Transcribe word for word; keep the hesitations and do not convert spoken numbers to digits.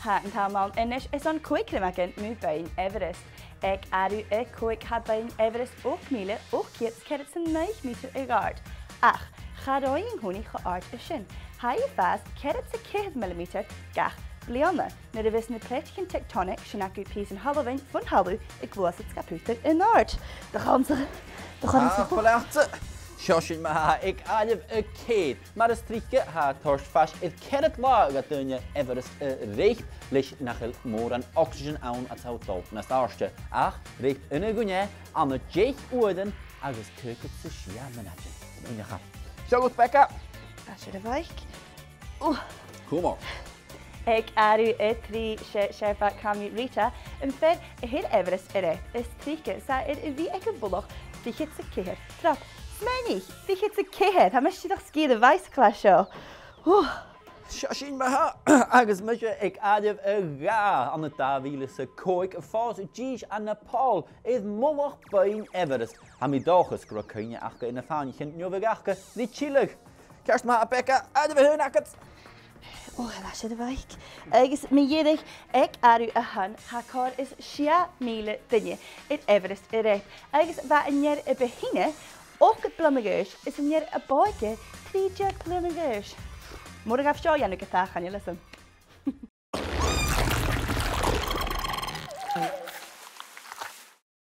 Tha an t-àm ann a-nis airson còig creideamh againn mu Bheinn Everest. Aig àireamh a còig tha Beinn Everest ochd mìle ochd ceud is ceathrad 's a naoi meatair a dh'àird. Ach cha robh i an-còmhnaidh cho àrd ri sin. Tha i a' fàs ceathrad 's a ceithir millimeatair gach bliadhna. Nuair a bhios na pleiteachan tectonic, sin agaibh pìosan thalmhainn fon talamh, a' gluasad 's ga putadh an-àird. Do chòrd e, do chòrd e. Ah, palatta. Seo sinn ma-thà aig àireamh a ceithir. Mar as trice, tha e a' toirt faisg air ceithir latha do dhaoine Everest a reic, leis nach eil mòran ocsaidean ann a tha a' dol nas àirde. Ach reic aon dhuine e ann an deich uairean agus caogad 's a sia mionaidean. Mìneachadh. Seo dhut, Becca. Tha sin a' bhith. Ù. Cùm ort. Aig àireamh a trì, 's e Sherpa Kamurita, am fear a thug Everest air ais, is trice 's e air a bhith aig a' mhullach fichead 's a ceithir trup. Smaoinich, fichead 's a ceithir, tha mise dìreach sgìth air a' bhaidhsagal seo. Hù. Seo sinn ma-thà, agus mise aig àireamh a dhà ann an dà mhìle 's a còig, a' fàs dithis ann am Nepal, air mullach Beinn Everest. Tha mi an dòchas gun robh cuimhne aca air na fàinneachan neo-bheag aca ri tilleadh. Ceart ma-thà, Becca, àireamh a h-aon agad. Ò, tha sin a' bhith. Agus mu dheireadh, aig àireamh a h-aon, tha còrr is sia mìle duine air Everest air ais. Agus bha an fhear a bu shine ochdad bliadhna a dh'aois, is an fhear a b' òige trì deug bliadhna a dh'aois. Mòr a ghabh seo a dhèanamh gu tàchain, a Lisa.